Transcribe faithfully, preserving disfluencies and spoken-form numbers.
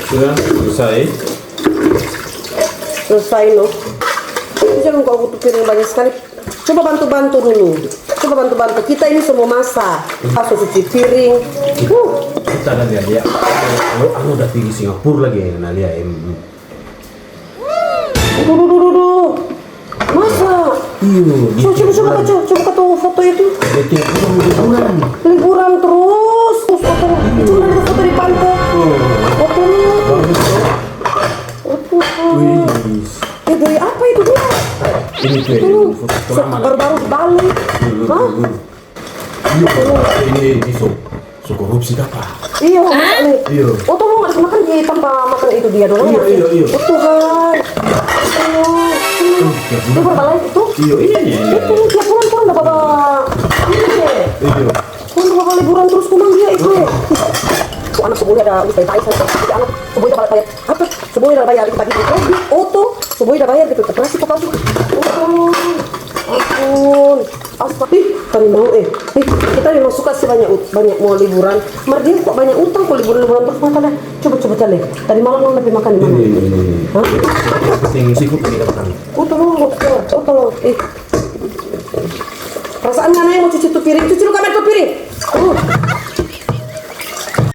Sudah selesai. Selesai, no. Itu jangan kau butuh piring banyak sekali. Coba bantu-bantu dulu. Coba bantu-bantu. Kita ini semua masa. Pas cuci piring. Huh. Kita ada lihat ya. Kalau anu udah tinggi Singapura lagi, nah, lihat. Em, em. Duh, duh, duh, duh, duh. Masa? Iyo, coba, coba, coba, coba, coba kata foto itu. Dia tiap bulan liburan. Liburan terus. Terus foto. Itu udah ada foto di pantai. Oh. Foto. Bagus, ya. Foto. Wih. Eh, dari apa itu dia? Ini tuh, ini foto lama. Baru-baru di Bali. Hah? Iyo, ini, ini so, so korupsi kapa? Iyo, masalah. Iyo. Oh, tolong ada makan di tempat makan itu dia doang. Iyo, iyo, iyo. Oh, Tuhan. Oh, dia berapa lain itu? Iyo, ini, ini. Itu tiap bulan, bulan dapat apa? Ini. Iyo. Bulan dapat liburan terus, kumang dia itu. Tuh anak semuanya ada udah tai, tai, tai, anak semuanya dapat bayar. Apa? Semuanya dapat bayar itu tadi. Kredit, oto, semuanya dapat bayar gitu. Terus itu kasih. Oh, ampun. Astaga, ih, tadi mau, eh, ih, kita memang suka sih banyak ut-, banyak mau liburan. Mar dia kok banyak utang kok liburan-liburan terus, makanya coba, coba cale. Tadi malam nona pe makan di mana? Ini, ini, ini. Hah? Yang seafood kita makan. Utang lo, utang lo, eh. Perasaan ngana yang mau cuci tu piring, cuci lu kamar tu piring.